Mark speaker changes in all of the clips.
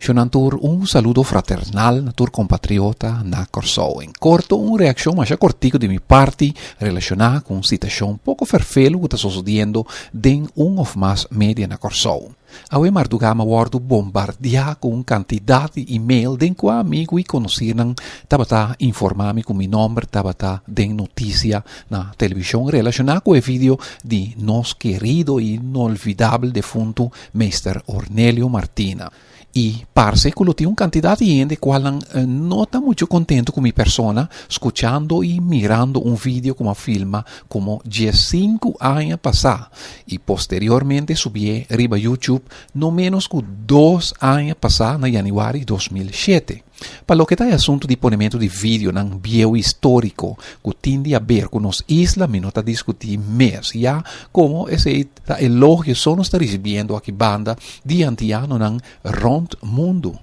Speaker 1: Shonnan tur un saludo fraternal na tur kompatriota na Kòrsou. En korto un reakshon masha kortiku di mi parti relashoná ku un sitashon poko ferfelu ku ta sosodiendo den un òf mas media na Kòrsou. Awe mardugá mi a wòrdu bombardiá ku un kantidat di email den kua amigu i konosirnan tabata informá mi ku mi nòmber tabata den notisia na televishon relashoná ku e video di nos kerido i inolvidabel defuntu Meester Ornelio Martina. I parse ku lo tin un kantidat di hende kualnan no ta muchu kontentu ku mi persona skuchando i mirando un video ku mi a filma komo diesinku aña pasá i posteriormente subié riba YouTube no ménos ku dos aña pasá na yanüari 2007. Pa loke ta e asuntu di ponementu di videonan bieu históriko ku tin di haber ku nos isla mi no ta diskutí mes ya komo esei ta elogio so nos ta risibiendo aki banda di antianonan rònt mundu.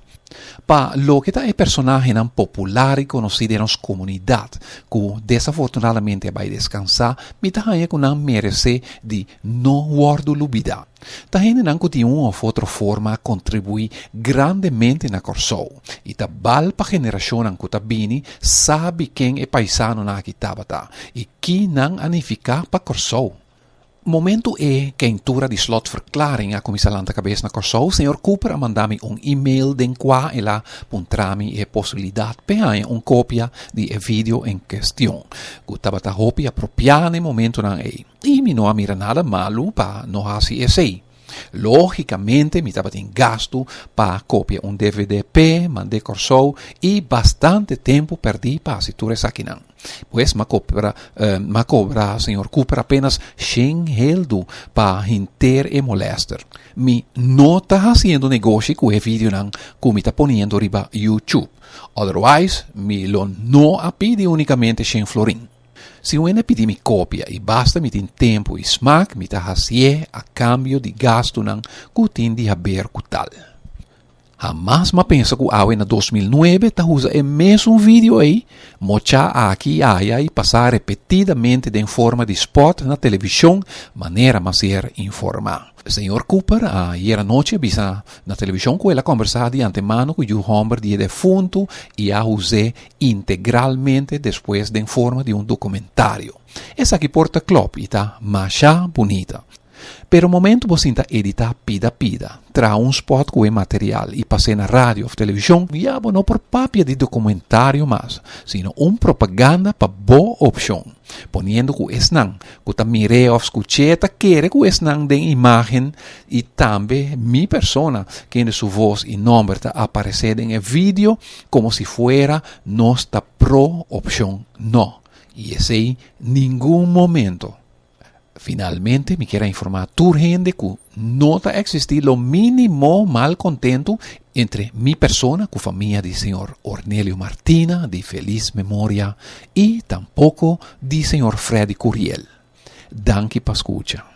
Speaker 1: Pa loke ta e personahenan popular i konosí den nos komunidat ku desafortunadamente a bai deskansá, mi ta haña ku nan meresé di no wòrdu lubidá. Ta hendenan ku di un òf otro forma a kontribuí grandemente na Kòrsou i ta bal pa generashonnan ku ta bini sabi ken e paisanonan aki tabata i ki nan a nifiká pa Kòrsou. Momentu e keintura di slotverklaring a kuminsá lanta kabes na Kòrsou, señor Cooper a manda mi un e-mail den kua el a puntra mi e posibilidat p'e haña un kopia di e video en kestion, ku tabata hopi apropiá na e momentunan ei. I mi no a mira nada malu pa no hasi esei. Lógikamente mi tabatin gastu pa kopia un dvd p'e mand'é Kòrsou i bastante tempu pèrdí pa hasi tur esakinan. Pues m'a kobra m'a kobra señor Cooper apenas shen heldu pa henter e molèster. Mi no ta hasiendo negoshi ku e videonan ku mi ta poniendo riba YouTube. Otherwise mi lo no a pidi únikamente shen florin. Si un hende pidi mi kopia i basta mi tin tempu i smak, mi ta hasié a kambio di gastunan ku tin di haber ku tal. Hamas m'a pensa ku awe na 2009 ta usa e mesun video ei, mochá aki i aya i pasá repetidamente den forma di spòt na televishon manera m'a ser informá. Señor Cooper ayer anochi a bisa na televishon ku el a kòmbersá di antemano ku yu hòmber di e defuntu i a us'é integralmente despues den forma di un documentario. Esaki por ta klop y ta masha bunita. Pero momento bo sinta edita pida pida, traha un spot cu e material y pas'é na radio of television, ya bo no por papia di documentario mas, sino un propaganda pa bo opcion, poniendo cu esnan cu ta mir'é of scuch'é ta kere cu esnan den imagen y tambe mi persona kende su voz y nomber ta aparece den e video Como si fuera nos ta pro opcion no, y esey ningun momento. Finalmente mi kier a informa tur hende cu no ta existi lo minimo malcontento entre mi persona cu famia di señor Ornelio Martina di feliz memoria y tampoco di señor Freddy Curiel. Danki pa scucha.